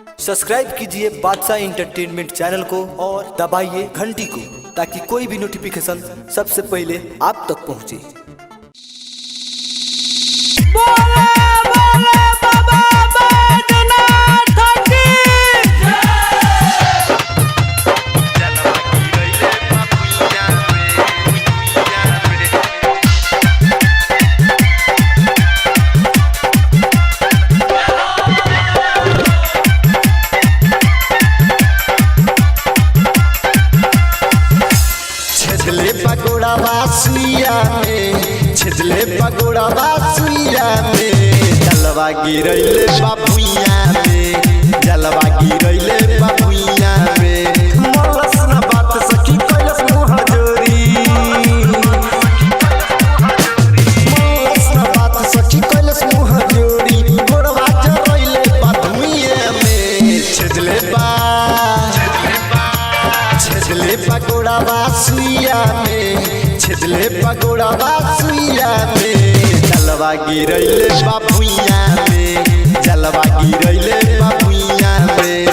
Subscribe कीजिए बादशाह entertainment channel को और दबाइए घंटी को ताकि कोई भी नोटिफिकेशन सबसे पहले आप तक पहुंचे। बोले बोले बाबा बैद्यनाथ की। छिदले पगोड़ा बासुइया में, छिदले पगोड़ा बासुइया में, जलवा गिरैले बाबुइया में, जलवा गिरैले बाबुइया में। मलस न बात सखी कैलस मुँह जोरी, मलस न बात सखी कैलस मुँह जोरी, गोड़वा जरैले बाबुइया में। छिदले बा छिदले पगोड़ा बासुइया में, छिदले पगोड़ा बासुइया में, जलवा गिरैले बाबुइया में, जलवा गिरैले बाबुइया में।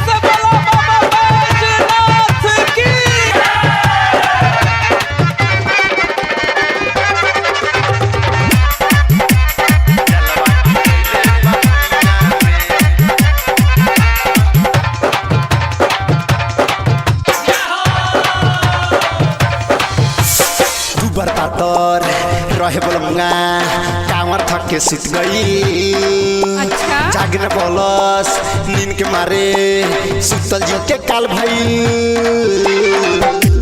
से बोलो बाबा बैद्यनाथ की। दुबर पातर रहे बोलमुगा कांवर थक के सुत गई। अच्छा। जागने बोलस नींद के मारे सुतल जी के काल भई।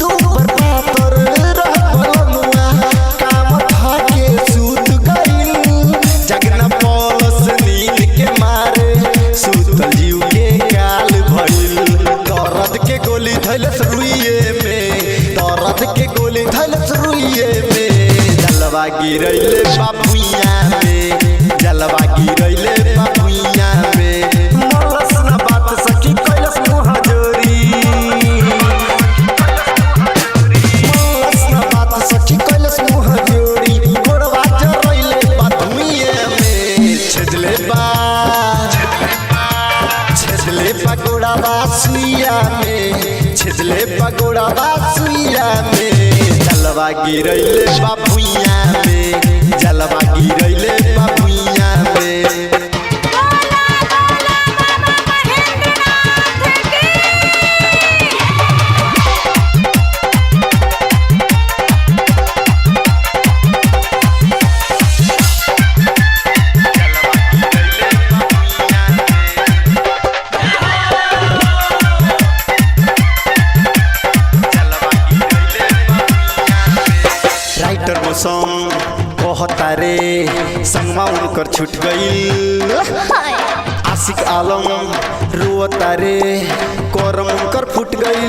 दुबर पातर रहे बोलमुगा कांवर थक के सुत गई, जागने बोलस नींद के मारे सुतल जीव के काल भइल। दर्द के गोली धैलस रुइए में, दर्द के गोली धैलस रुइए में, जलवा गिरैले बाबुइया में, जलवा गिरैले बाबुइया में। मलस न बात सखी कैलस मुँह जोरी, मलस न बात सखी कैलस मुँह जोरी, गोड़वा जरैले बाबुइया में। छिदले बा छिदले पगोड़ा बासुइया में, छिदले पगोड़ा बासुइया में, जलवा गिरैले बाबुइया में, जलवा गिरैले बाबुइया में। बोला बोला बाबा महेंद्रनाथ की। राइटर मौसम कहता रे संगमा उनकर छूट गई, आशिक आलम रोता रे करम उनकर फूट गई।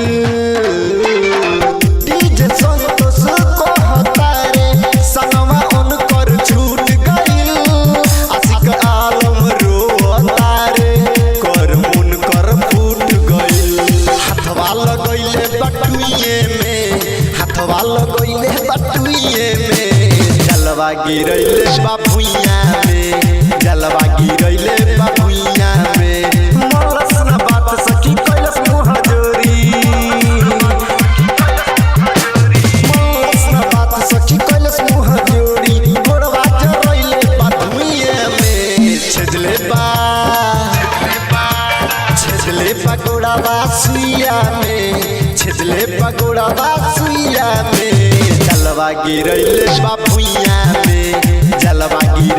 डीजे संतोष कहता रे संगमा उनकर छूट गई, आशिक आलम रोता रे करम उनकर फूट गई। हाथवा लगैले बटुइए में, हाथवा लगैले बटुइए में, जलवा गिरैले बाबुइया में, जलवा गिरैले बाबुइया में। मलस न बात सखी कैलस मुँह जोरी, मलस न बात सखी कैलस मुँह जोरी, गोड़वा जरैले बाबुइया में। छिदले बा छिदले पगोड़ा बासुइया में, छिदले पगोड़ा बासुइया में, जलवा गिरैले बाबुइया में, जलवा गिरैले।